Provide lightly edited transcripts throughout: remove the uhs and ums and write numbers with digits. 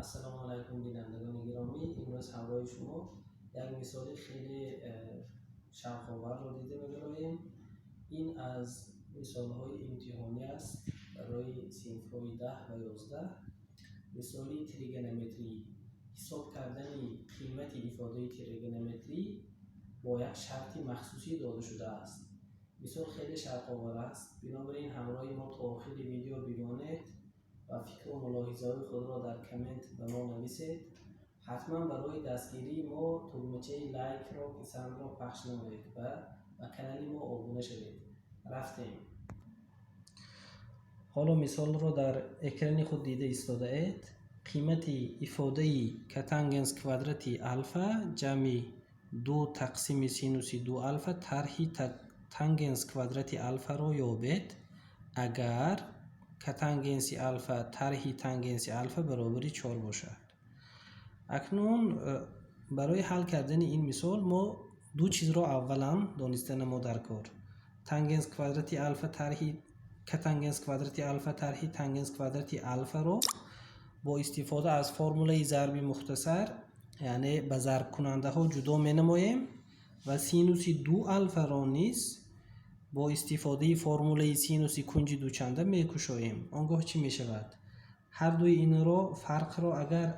Ассалому алайкум, бинандагони гиромӣ. Имрӯз ҳамроҳи шумо як мисоли хеле шавқоварро дида мебароем. Ин аз мисолҳои имтиҳонӣ аст барои синфҳои 10 ва 11. Мисоли тригонометрӣ: ҳисоб кардани қимати ифодаи тригонометрӣ бо як шарти махсусӣ дода шудааст. Мисол хеле шавқовар аст, бинобар ин ҳамроҳи мо то охири видео бимонед ва фикру мулоҳизаҳои худро дар коммент ба мо нависед. Ҳатман барои дастгирии мо тугмачаи лайкро, писандро пахш намоед ва ба канали мо обуна шавед. Рафтем. Ҳоло мисолро дар экрани худ дида истодаед. Қимати ифодаи котангенс квадрати алфа ҷамъи ду тақсими синуси ду алфа тарҳи тангенс квадрати алфаро ёбед, агар котангенси алфа тарҳи тангенси алфа баробари чор бошад. Акнун барои ҳал кардани ин мисол мо ду чизро аввалан донистана мо дар кор: тангенс квадрати алфа тарҳи котангенс квадрати алфа тарҳи тангенс квадрати алфаро бо истифода аз формулаи зарби мухтасар, яъне ба зарбкунандаҳо ҷудо менамоем, ва синуси ду алфаро низ бо истифодаи формулаи синуси кунҷи дучанда мекушоем. Он гоҳ чӣ мешавад? Ҳардуи инро, фарқро агар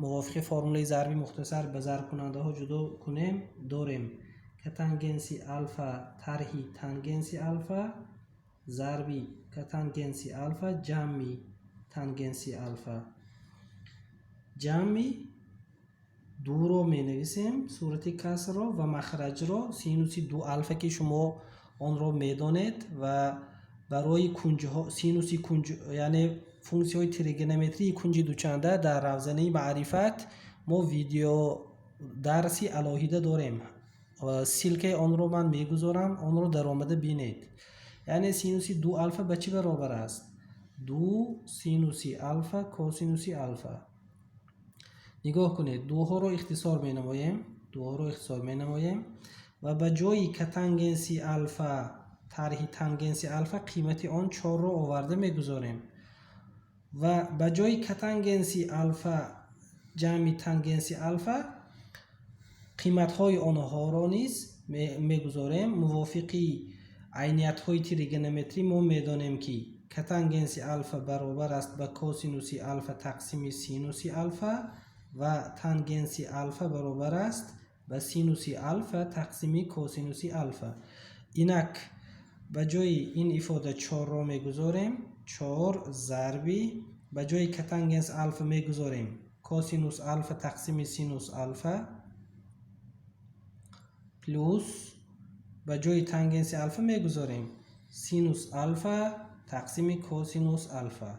мувофиқи формулаи зарби мухтасар ба зарбкунандаҳо ҷудо кунем, дорем котангенси алфа тарҳи тангенси алфа зарби котангенси алфа ҷамъи тангенси алфа ҷамъи дуро менависем, сурати касрро, ва махраҷро синуси ду алфа, ки шумо онро медонед, ва барои кунҷҳо синуси кунҷ, яъне функсияҳои тригонометрии кунҷи дучанда, дар Равзанаи маърифат мо видео дарси алоҳида дорем. Ссылкаи онро ман мегузорам, онро даромада бинед. Яъне синуси ду алфа ба чӣ баробар аст? Ду синуси алфа косинуси алфа. Нигоҳ кунед, дуҳоро ихтисор менамоем, дуҳоро ихтисор менамоем ва ба ҷои котангенси алфа тарҳи тангенси алфа қимати он чорро оварда мегузорем ва ба ҷои котангенси алфа ҷамъи тангенси алфа қиматҳои онҳоро низ мегузорем. Мувофиқи айниятҳои тригонометрӣ мо медонем, ки котангенси алфа баробар аст ба косинуси алфа тақсими синуси алфа ва тангенси алфа баробар аст ба синуси алфа тақсими косинуси алфа. Инак, ба ҷои ин ифода чорро мегузорем, чор зарби, ба ҷои котангенс алфа мегузорем косинус алфа тақсими синус алфа, плюс ба ҷои тангенси алфа мегузорем синус алфа тақсими косинус алфа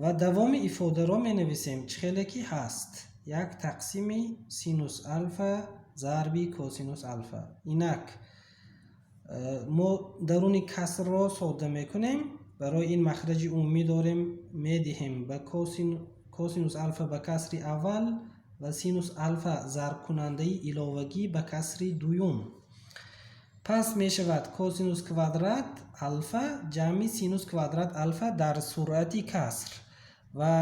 ва давоми ифодаро менависем, чӣ хеле ки ҳаст: як тақсими синус алфа зарби косинус алфа. Инак, мо даруни касрро содда мекунем. Барои ин махраҷи умумӣ дорем, медиҳем ба косинус алфа ба касри аввал ва синус алфа зарбкунандаи иловагӣ ба касри дуюм. Пас мешавад косинус квадрат алфа ҷамъи синус квадрат алфа дар сурати каср. Ва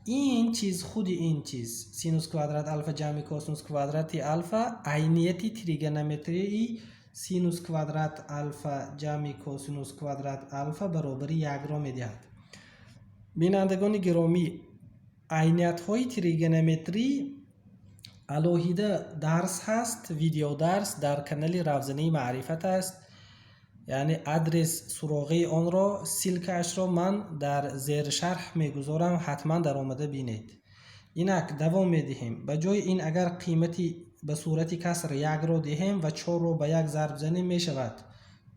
ин чиз, худи ин чиз, синус квадрат алфа ҷамъи косинус квадрати алфа, айнияти тригонометрии синус квадрат алфа ҷамъи косинус квадрат алфа баробари якро медиҳад. Бинандагони гиромӣ, айниятҳои тригонометрӣ алоҳида дарс ҳаст, видеодарс дар канали Равзанаи маърифат аст. Яъне адрес, суроғаи онро, ссылкаашро ман дар зершарҳ мегузорам, ҳатман даромада бинед. Инак, давом медиҳем. Ба ҷои ин агар қимати ба сурати каср якро диҳем ва чорро ба як зарб занем, мешавад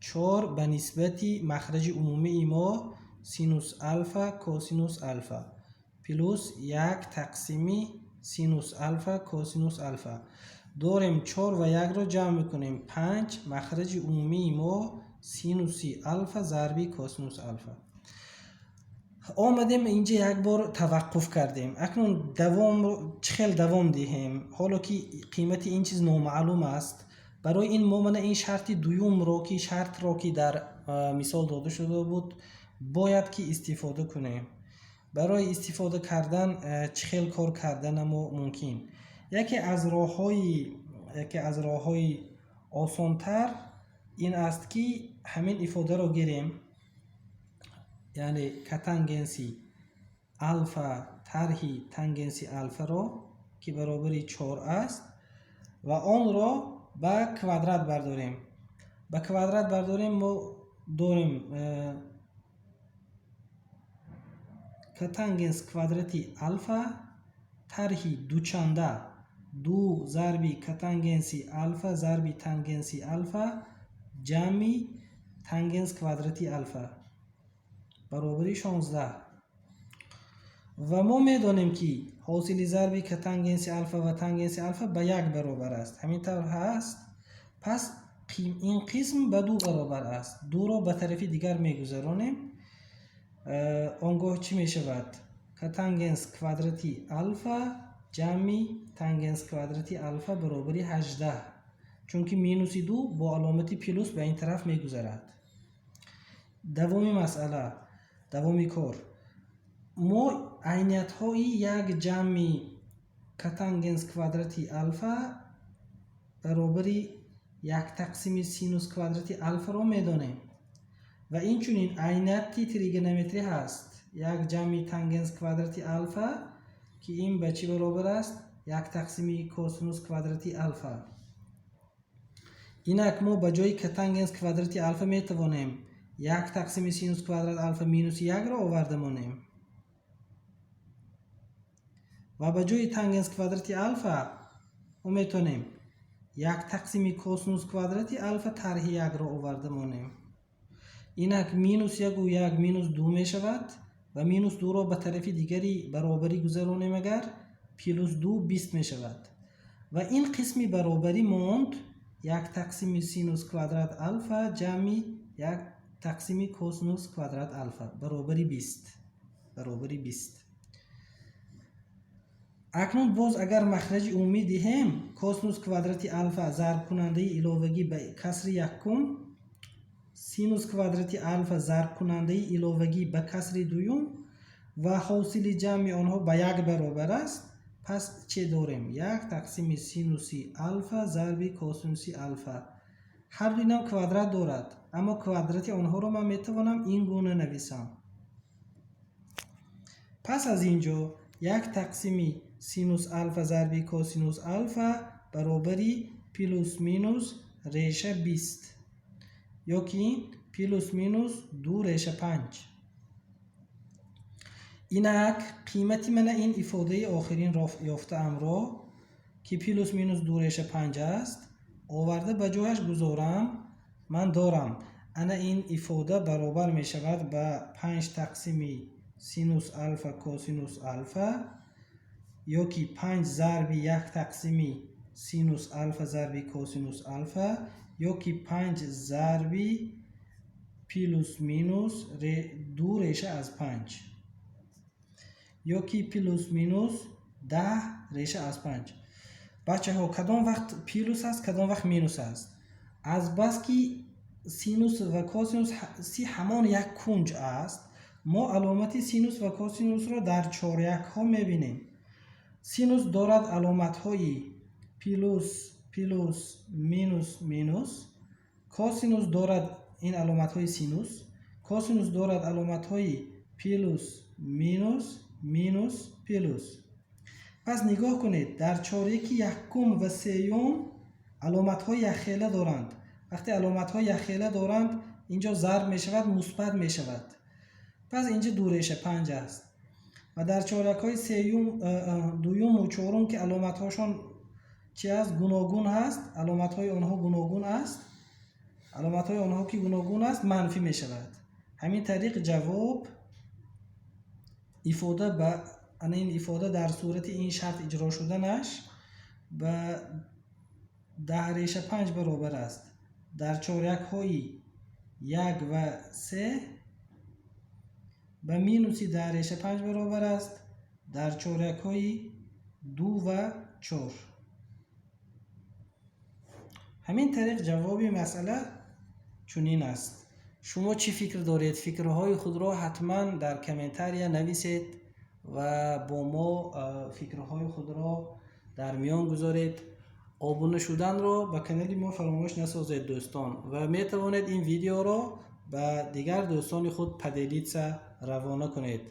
чор ба нисбати махраҷи умумии мо синус алфа косинус алфа плюс як тақсими синус алфа косинус алфа. Дорем, чор ва якро ҷамъ мекунем, панҷ, махраҷи умумии мо синуси алфа зарби косинус алфа. Омадем инҷа, як бор таваққуф кардем. Акнун давом чӣ хел давом диҳем, ҳоло ки қимати ин чиз номаълум аст? Барои ин мо мана ин шарти дуюмро, ки шартро, ки дар мисол дода шуда буд, бояд ки истифода кунем. Барои истифода кардан чӣ хел кор карданамо мумкин? Яке аз роҳҳои осонтар ин аст, ки ҳамин ифодаро гирем, яъне котангенси алфа тарҳи тангенси алфаро, ки баробари 4 аст, ва онро ба квадрат бардорем. Ба квадрат бардорем, мо дорем котангенс квадрати алфа тарҳи дучанда ду зарби котангенси алфа зарби тангенси алфа ҷамъи тангенс квадрати алфа баробари 16. Ва мо медонем, ки ҳосили зарби котангенси алфа ва тангенси алфа ба як баробар аст. Ҳамин тавр ҳаст. Пас ин қисм ба ду баробар аст. Дуро ба тарафи дигар мегузаронем. Он гоҳ чӣ мешавад? Котангенс квадрати алфа ҷамъи тангенс квадрати алфа баробари 18, чунки минуси ду бо аломати плюс ба ин тараф мегузарад. Давоми масъала, давоми кор. Мо айниятҳои як ҷамъи котангенс квадрати алфа баробари як тақсими синус квадрати алфаро медонем ва инчунин айнияти тригонометрӣ ҳаст: як ҷамъи тангенс квадрати алфа, ки ин ба чӣ баробар аст? Як тақсими косинус квадрати алфа. Инак, мо ба ҷои котангенс квадрати алфа метавонем як тақсими синус квадрат алфа минуси якро оварда монем ва ба ҷои тангенс квадрати алфа мо метавонем як тақсими косинус квадрати алфа тарҳи якро оварда монем. Инак, минус яку як минус ду мешавад ва минус дуро ба тарафи дигари баробарӣ гузаронем агар, плюс ду 20 мешавад. Ва ин қисми баробарӣ монд: як тақсими синус квадрат алфа ҷамъи як тақсими косинус квадрат алфа баробари 20, баробари 20. Акнун боз агар махраҷи умумӣ диҳем, косинус квадрати алфа зарбкунандаи иловагӣ ба касри якум, синус квадрати алфа зарбкунандаи иловагӣ ба касри дуюм ва ҳосили ҷамъи онҳо ба як баробар аст. Пас чӣ дорем? Як тақсими синуси алфа зарби косинуси алфа. Ҳар дуинам квадрат дорад, аммо квадрати онҳоро ман метавонам ин гуна нависам. Пас аз ин ҷо як тақсими синус алфа зарби косинус алфа баробари плюс минус реша 20 ё ки плюс минус ду реша панҷ. Инак, қимати мана ин ифодаи охирин ёфтаамро, ки плюс минус ду реша панҷ аст, оварда ба ҷояш гузорам, ман дорам: ана ин ифода баробар мешавад ба панҷ тақсими синус алфа косинус алфа ё ки панҷ зарби як тақсими синус алфа зарби косинус алфа ё ки панҷ зарби плюс минус ду реша аз панҷ ё ки плюс минус 10 реша аз панҷ. Бачаҳо, кадом вақт плюс аст, кадом вақт минус аст? Азбаски синус ва косинус си ҳамон як кунҷ аст, мо аломати синус ва косинусро дар чорякҳо мебинем. Синус дорад аломатҳои плюс, плюс, минус, минус. Косинус дорад ин аломатҳои синус, косинус дорад аломатҳои плюс, минус, минус, плюс. Пас нигоҳ кунед, дар чоряки якум ва сеюм аломатҳои якхела доранд. Вақте аломатҳои якхела доранд, инҷо зарб мешавад, мусбат мешавад. Пас инҷа ду реша панҷ аст. Ва дар чорякҳои сеюм, дуюму чорум, ки аломатҳошон чи аст? Гуногун ҳаст, аломатҳои онҳо гуногун аст. Аломатҳои онҳо ки гуногун аст, манфӣ мешавад. Ҳамин тариқ, ҷавоб ифода ба ана ин ифода дар сурати ин шарт иҷро шуданаш ба 10 реша панҷ баробар аст дар чорякҳои як ва се, ба минуси 10 реша панҷ баробар аст дар чорякҳои ду ва чор. Ҳамин тариқ, ҷавоби масъала чунин аст. Шумо чӣ фикр доред? Фикрҳои худро ҳатман дар комментария нависед. Ва бо мо фикрҳои худро дар миён гузоред. Обуна шуданро ба канали мо фаромӯш насозед, дӯстон, ва метавонед ин видеоро ба дигар дӯстони худ поделиться равона кунед.